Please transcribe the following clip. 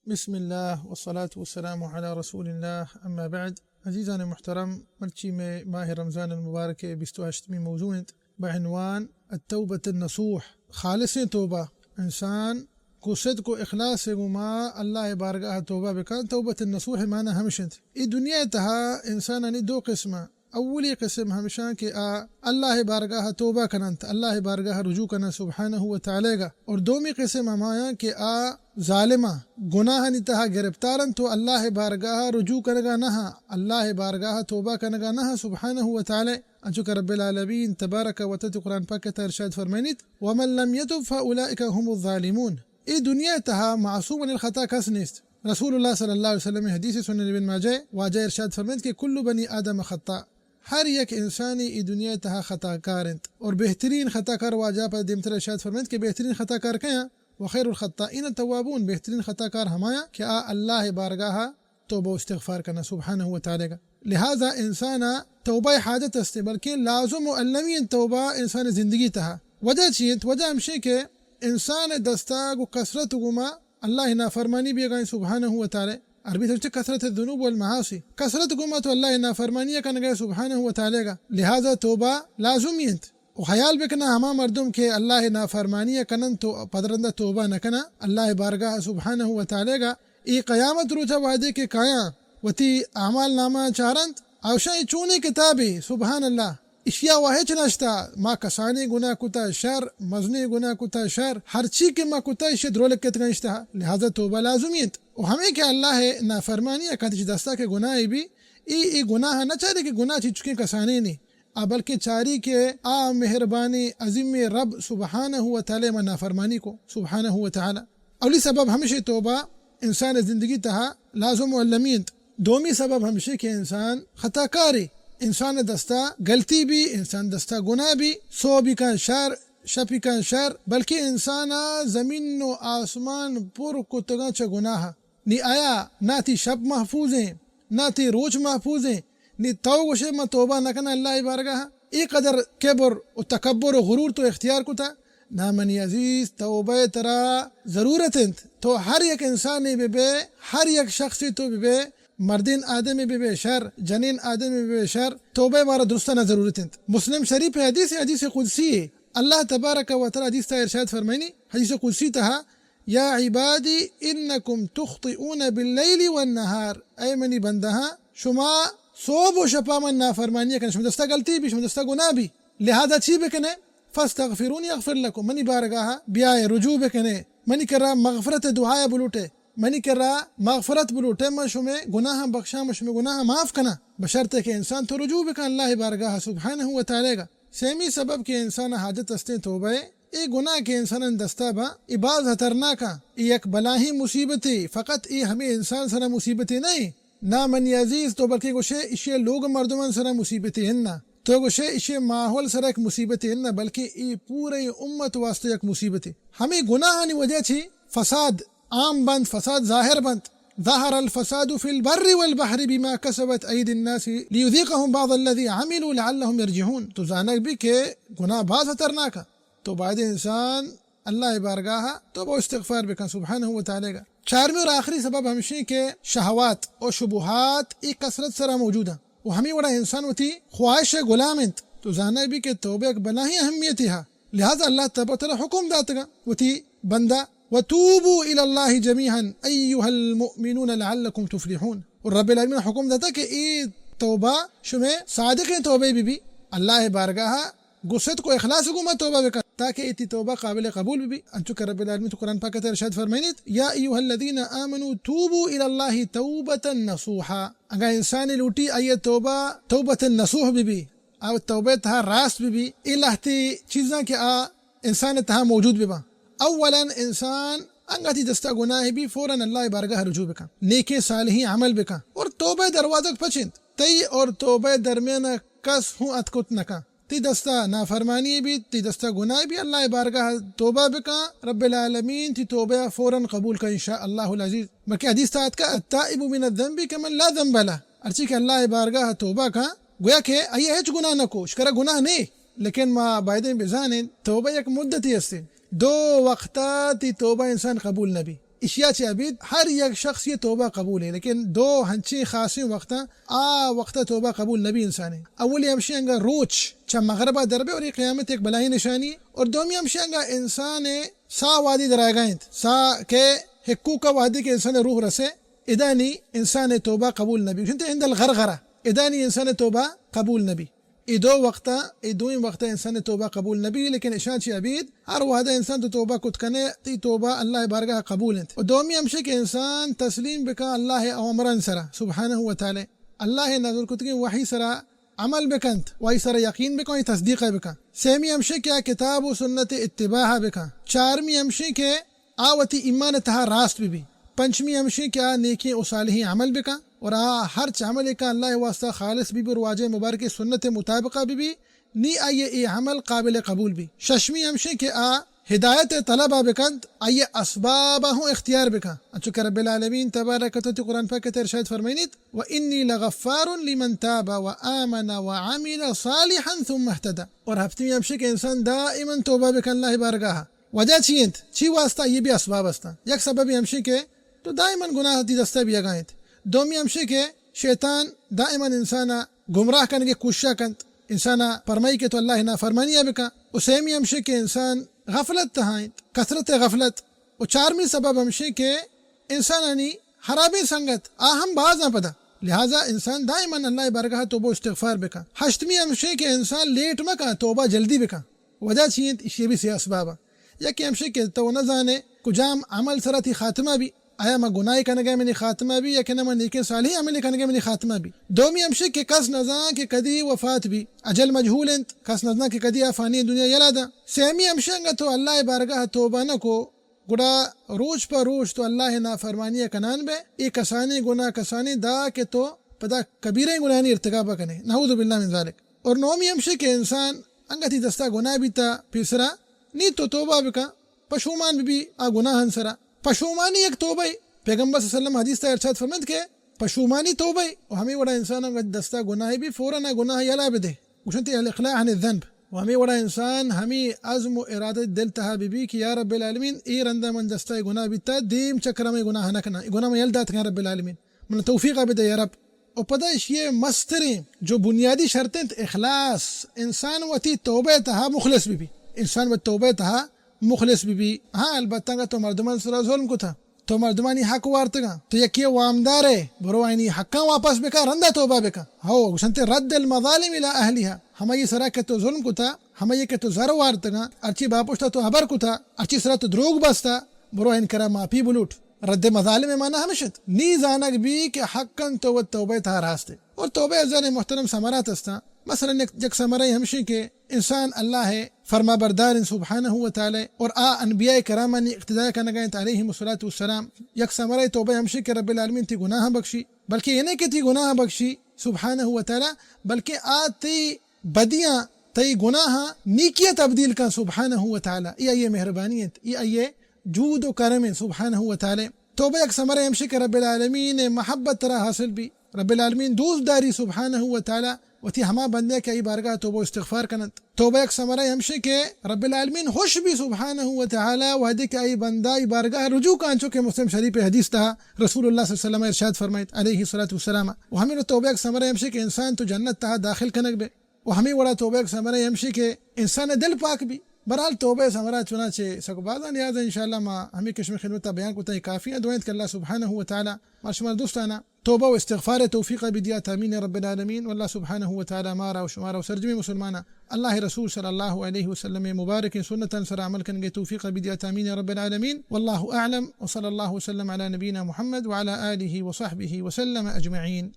بسم اللہ والصلاة والسلام علی رسول اللہ، اما بعد۔ عزیزان محترم، مرچی میں ماہ رمضان المبارک بیست و ہشتمی موضوع انت بعنوان التوبۃ النصوح، خالصیں توبہ۔ انسان گوں صدق و اخلاص گوما اللہ بارگاہ توبہ بکن۔ توبۃ النصوح معنی ہمش انت۔ ای دنیا تہا انسانانی دو قسم۔ اولی قسم ہمشاں کہ آ اللہ بارگاہ توبہ کننت، اللہ بارگاہ رجوع کننت سبحانہ و تعالی گا۔ اور دومی قسم ہمایاں کہ آ ظالماں، گناہانی تہا گرفتارنت تو اللہ بارگاہ رجوع کنگا نہ، اللہ بارگاہ توبہ کنگا نہ سبحانہ و تعالی۔ انچو کہ رب العالمین تبارک و تعالی قرآن پاک تہا ارشاد فرمائنیت، ومن لم يتب فأولئك هم الظالمون۔ ای دنیا تہا معصوم عن الخطا کس نیست۔ رسول اللہ صلی اللہ علیہ وسلم حدیث سنن ابن ماجہ، واجہ ارشاد فرمائنیت کہ کل بنی آدم خطاء، ہر یک انسانی ای دنیا تہا خطا کار انت۔ اور بہترین خطا کار، واجہ پہ دیمتر ارشاد فرمائنیت کہ بہترین خطا کار کیاں؟ وخیر الخطائین التوابون، بہترین خطا کار ہمایاں کہ آ اللہ بارگاہ توبہ و استغفار کناں سبحانہ و تعالی گا۔ لہذا انسان توبہ حاجت است، بلکہ لازم و المی انت توبہ انسان زندگی تہا۔ وجہ چی انت؟ وجہ ہمشی کہ انسان دستا گو کثرت گوما اللہ نافرمانی بیگائیں سبحانہ و تعالی۔ عربی تہا کثرت الذنوب والمعاصی، کثرت گوما تو اللہ نافرمانی کنگے سبحانہ و تعالی گا، لہذا توبہ لازمی انت۔ و خیال بکنا ہما مردم کہ اللہ نافرمانی کنن تو پدرندہ توبہ نہ کنا اللہ بارگاہ سبحانہ و تعالی گا، ای قیامت روچا وعدے کہ کایاں وتی اعمال نامہ چارنت، اوشاں ای چونیں کتابے، سبحان اللہ، اشیا و ہچ نشتا، ما کسانیں گناہ کتا شر، مزنیں گناہ کتا شر، ہرچی کہ ما کتا اشی درو لکتگاں اشتہا، لہذا توبہ لازمی انت۔ و ہمیں کہ اللہ نافرمانی کنت چی دستا کہ گناہے بی، ای، ای گناہ نہ چاری کہ گناہ چی چکیں کسانیں نے، آ بلکہ چاری کہ آ مہربانیں عظیمیں رب سبحانہ و تعالی ما نافرمانی کو، سبحانہ و تعالی۔ اولی سبب ہمشی توبہ انسان زندگی تہا لازم و المی انت۔ دومی سبب ہمشی کہ انسان خطا کاری، انسان دستا غلطی بی، انسان دستا گناہ بی، سوبی کن شر، شپی کن شر، بلکہ انسان زمین و آسمان پر کتگاں چہ گناہ۔ نی آیا نہ تی شپ محفوظیں، نہ تی روچ محفوظیں، نی تو گوشے من توبہ نہ کناں اللہ بارگاہ؟ اے قدر کبر و تکبر و غرور تو اختیار کتا؟ نہ منی عزیز، توبہ ترا ضرورت انت۔ تو ہر یک انسانے بہ بے، ہر یک شخصے تو بہ بے، مردین آدمے بہ بے شر، جنین آدمے بہ بے شر، توبہ مارا درستانا ضرورت انت۔ مسلم شریف حدیث، حدیث قدسی ہے۔ اللہ تبارک و تعالی حدیث تا ارشاد فرمائنی، حدیث قدسی تہا، یا عبادی انکم تخطئون باللیل والنہار، اے منی بندہاں، شما صبح و شپا من نافرمانی کن، شما دستا غلطی بی، شما دستا گناہ بی، لہذا چی بکنے؟ فاستغفرونی اغفر لکم، منی بارگاہ بیائے، رجوع بکنے، منی کرا مغفرت دعا بلوٹے، منی کرا مغفرت بلوٹے، من شمے گناہ بخشاں، من شمے گناہ معاف کناں، بشرطے کہ انسان تو رجوع بکن اللہ بارگاہ سبحانہ و تعالی گا۔ سیمی سبب کہ انسان حاجت استیں توبہ اے، اے گناہ کہ انسانان دستا با، اے باز خطرناکاں، اے یک بلاہیں مصیبتے، فقط اے ہمے انسان سرا مصیبتے نہ اے۔ نا منی عزیز، تو بلکہ گوشے ایشی لوگ مردمان سرا مصیبتے اناں، تو گوشے ایشی ماحول سرا یک مصیبتے اناں، بلکہ اے پورے امت واسطے یک مصیبتے۔ ہمے گناہانی وجہ چی فساد عام بنت، فساد ظاہر بنت۔ ظهر الفساد في البر والبحر بما كسبت أيدي الناس ليذيقهم بعض الذي عملوا لعلهم يرجعون۔ تو زانگ بی کہ گناہ باز خطرناکا۔ تو باید انسان اللہ بارگاہ توبہ و استغفار بکن سبحانہ و تعالی گا۔ چارمی اور آخری سبب ہمشی کہ شہوات و شبہات ای کثرت سرا موجود ہیں۔ و ہمیں وڑا انسان وتی خواہش غلام انت۔ تو زانگ بی کہ توبہ یک بلاہیں اہمیتی ہا۔ لہذا اللہ تبارک و تعالی حکم داتگا وتی بندہ، وتوبوا إلى الله جميعا أيها المؤمنون لعلكم تفلحون۔ اور رب العالمین حکم داتا کہ اے توبہ شمے صادقیں توبہ بی بی، اللہ بارگاہ گو صدق و اخلاص گو ما توبہ بکن، تاکہ ایتی توبہ قابل قبول بی بی۔ انچو کہ رب العالمین تو قرآن پاک تہا ارشاد فرمائنیت، يا أيها الذين آمنوا توبوا إلى الله توبة نصوحا۔ اگا انسان لوٹی آئی توبہ توبۃ نصوح بی بی، آ توبہ تہا راست بہ بی، اے لہتے چیزاں کہ آ انسان تہا موجود بہ باں۔ اولاً انسان انگا تی دستا گناہ بی، فوراً اللہ بارگاہ رجوع بکن، نیکیں صالحیں عمل بکن اور توبہ دروازگ پچ انت۔ تئی اور توبہ درمیان کس ہوں اتکت نکن۔ تی دستا نافرمانی بی، تی دستا گناہ بی، اللہ بارگاہ توبہ بکن، رب العالمین تی توبہ فوراً قبول کن ان شاء اللہ العزیز۔ بلکہ حدیث تا اتکا، التائب من الذنب كمن لا ذنب له۔ ہرچی کہ اللہ بارگاہ توبہ کن، گویا کہ آئی ہچ گناہ نہ کو، شکرا گناہ نے۔ لیکن ما بایدیں بزانیں، توبہ یک مدتی ہستے۔ دو وقتا تی توبہ انسان قبول نہ بی۔ اشیا چہ ابید ہر یک شخص یہ توبہ قبول ہے، لیکن دو ہنچیں خاصیں وقتاں آ وقت توبہ قبول نبی انسان ہے۔ اولی ہمشی انگا روچ چہ مغربہ در بے اور یہ قیامت ایک بلاہیں نشانی ہے۔ اور دومی ہمشی انگا انسان سا وادی درائگا انت، سا کہ حقوق وادی کے انسان روح رسے، ادا نی انسان توبہ قبول نبی۔ گوشنت عند الغرغرہ، ادا نی انسان توبہ قبول نبی۔ اے دو وقتا، اے دوئیں وقتا انسان توبہ قبول نبی، لیکن اشاں چہ ابید ہر وہدا انسان تو توبہ کت کنے، تی توبہ اللہ بارگاہ قبول انت۔ و دومی ہمشی کہ انسان تسلیم بکا اللہ اوامران سرا سبحانہ و تعالی، اللہ نازل کتگیں وحی سرا عمل بکنت، وحی سرا یقین بکن، وحی تصدیق بکن۔ سیمی ہمشی کہ آ کتاب و سنت اتباع بکن۔ چارمی ہمشی کہ آ وتی ایمان تہا راست بہ بی۔ پنچمی ہمشی کہ آ نیکیں و صالحیں عمل بکن اور آ ہرچ عمل کن اللہ واسطہ خالص بہ بی اور واجہ مبارک سنت مطابقہ بہ بی، نی آئی اے عمل قابل قبول بی۔ ششمی ہمشی کہ آ ہدایت طلبہ بکنت، آئی اسباب ہوں اختیار بکن، انچو کہ رب العالمین تبارک و تعالی قرآن پاک تہا ارشاد فرمائنیت، و انی لغفار لمن تاب و آمن و عمل صالحا ثم اهتدى۔ اور ہفتمی ہمشی کہ انسان دائما توبہ بکن اللہ بارگاہ۔ وجہ چی انت؟ چی واسطہ؟ یہ بھی اسباب ہستاں۔ یک سببی ہمشی کہ تو دائما گناہ تی دستا بیگا انت۔ دومی ہمشی کہ شیطان دائما انسانا گمراہ کنگے کوششا کنت، انسانا پرمائی کہ تو اللہ نافرمانیا بکن۔ و سیمی ہمشی کہ انسان غفلت تہا انت، کثرت غفلت۔ و چارمی سبب ہمشی کہ انسانانی خرابیں سنگت آ ہم بازاں پدا، لہذا انسان دائما اللہ بارگاہ توبہ و استغفار بکن۔ ہشتمی ہمشی کہ انسان لیٹ مکن، توبہ جلدی بکن۔ وجہ چی انت؟ اشی بھی سے اسباب۔ یکی ہمشی کہ تو نہ زانے کجام عمل سرا تی خاتمہ بی، آیا ما گناہ کنگے منی خاتمہ بی یا کہ نہ ما نیکیں صالحیں عمل کنگے منی خاتمہ بی۔ دومی ہمشی کہ کس نہ زان کہ کدی وفات بی، اجل مجہول انت، کس نہ زان کہ کدی آ فانی دنیا یلا دا۔ سیمی ہمشی انگا تو اللہ بارگاہ توبہ نہ کو، گڑا روچ پہ روچ تو اللہ نافرمانی کنان بے، اے کسانیں گناہ کسانیں دا کہ تو پدا کبیریں گناہانی ارتکاب کنے، نعوذ باللہ من ذالک۔ اور نومی ہمشی کہ انسان انگا تی دستا گناہ بیتا پیسرا، نی تو توبہ بکن، پشومان بی آ گناہان سرا۔ پشومانی یک توبہ۔ پیغمبر صلی اللہ علیہ وسلم حدیث تا ارشاد فرمائنت کہ پشومانی توبہ۔ و ہمیں وڑا انسان انگا دستا گناہ بی فوراً آ گناہ یلا بدے۔ گوشنت الاقلاع عن الذنب۔ و ہمے وڑا انسان ہمے عزم و ارادہ دل تہا بہ بی کہ یا رب العالمین، اے رندا من دستا گناہ بیتا، دیم چکرا من گناہ نہ کناں، اے گناہ من یل داتگاں رب العالمین، من توفیق بدے یا رب۔ و پدا اشی مستریں جو بنیادی شرط انت اخلاص، انسان وتی توبہ تہا مخلص بہ بی، انسان وتی توبہ تہا مخلص بہ بی۔ ہاں، البتہ اگاں تو مردمان سرا ظلم کتا، تو مردمانی حق وارتگاں، تو یکے وامدار ئے، برو آئینی حقاں واپس بکا، رندا توبہ بکا۔ ہو، گوشنتے رد المظالم الی اہلها، ہمائی سرا کہ تو ظلم کتا، ہمائی کہ تو زر وارتگاں، ہرچی باپشتا تو ہبر کتا، ہرچی سرا تو دروگ بستا، برو آئین کرا معافی بلوٹ۔ رد مظالم معنی ہمشت۔ نی زانگ بی کہ حقاً تو وت توبہ تہا راست ئے۔ اور توبہ ازان محترم ثمرات استاں۔ مثلاً یک، یک ثمرہ ہمشی کہ انسان اللہ فرما بردار انت سبحانہ و تعالی اور آ انبیاء کرامانی اقتداء کنگا انت علیہم الصلوۃ والسلام۔ یک ثمرہ توبہ ہمشی کہ رب العالمین تی گناہ بخشی، بلکہ اے نہ کہ تی گناہ بخشی سبحانہ و تعالی، بلکہ آ تی بدیاں، تی گناہاں نیکیاں تبدیل کن سبحانہ و تعالی۔ اے آئی مہربانی انت، اے آئی جود و کرم انت سبحانہ و تعالی۔ توبہ یک ثمرہ ہمشی کہ رب العالمین محبت ترا حاصل بی، رب العالمین دوست داری سبحانہ و تعالی وتی ہما بندے کہ آئی بارگاہ توبہ و استغفار کننت۔ توبہ یک ثمرہ ہمشی کہ رب العالمین خوش بی سبحانہ و تعالی وہدے کہ آئی بندہ آئی بارگاہ رجوع کن، چو کہ مسلم شریف حدیث تہا رسول اللہ صلی اللہ علیہ وسلم ارشاد فرمائیت علیہ الصلوۃ والسلام۔ و ہمیں توبہ یک ثمرہ ہمشی کہ انسان تو جنت تہا داخل کنگ بے۔ و ہمے وڑا توبہ یک ثمرہ ہمشی کہ انسان دل پاک بی۔ بہرحال توبہ ثمرہ چنانچہ سک بازاں نیاز انشاءاللہ ما ہمے قسم خدمت بیان کتا، کافی ہیں۔ دعائیں کہ اللہ سبحانہ و تعالی ما شما دوستانا توبہ و استغفار توفیق بدیات، آمین رب العالمین۔ واللہ سبحانہ و تعالی مارا و شمارا و سرجمی مسلمانا اللہ رسول صلی اللہ علیہ وسلم مبارک سنتاں سر عمل کنگے توفیق بدیات، آمین رب العالمین۔ واللہ اعلم، وصلی اللہ وسلم علی نبینا محمد وعلی آلہ وصحبہ وسلم اجمعین۔